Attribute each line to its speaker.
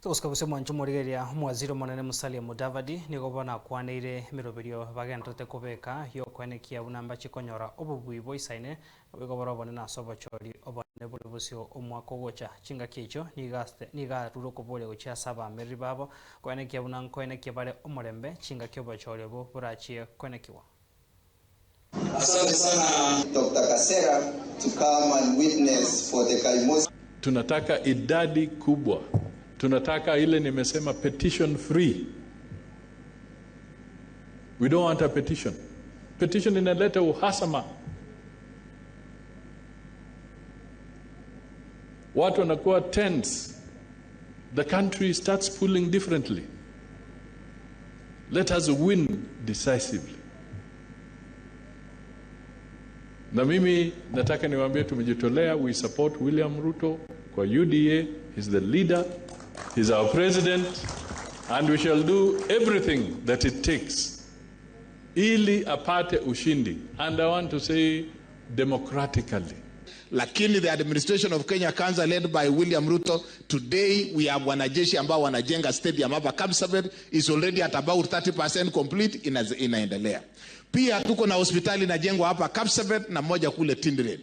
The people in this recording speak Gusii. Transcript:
Speaker 1: Togosika gose mwanche omorigereria omowaziri omonene Musalia Mudavadi nigo bono akwaneire emeroberio bagendererete kobeka y'okoenekia buna mbache konyora obobui boisaine naboigo bore obonene ase obochori obonene bore bosio omwaka ogocha. Chingaki echio nigo nigo arure okoboria gochia ase abaamereri babo koenekia buna nkoenekia bare omorembe chingaki obochori obo borachie koenekigwa.
Speaker 2: Asante sana Doctor Kasera to come and witness for the Kaimosi.
Speaker 3: Tunataka idadi kubwa, tunataka ile nimesema petition free. We don't want a petition. Petition inaleta uhasama, watu wanakuwa tense, the country starts pulling differently. Let us win decisively. Na mimi nataka niwaambie tumejitolea, we support William Ruto kwa UDA, he's the leader, he's our president and we shall do everything that it takes ili apate ushindi and I want to say democratically.
Speaker 4: Lakini the administration of Kenya Kwanza led by William Ruto, today we have wanajeshi ambao wanajenga stadium hapa Kapsabet, is already at about 30% complete, ina, inaendelea. Pia tuko na hospitali inajengwa hapa Kapsabet na moja kule Tinderet.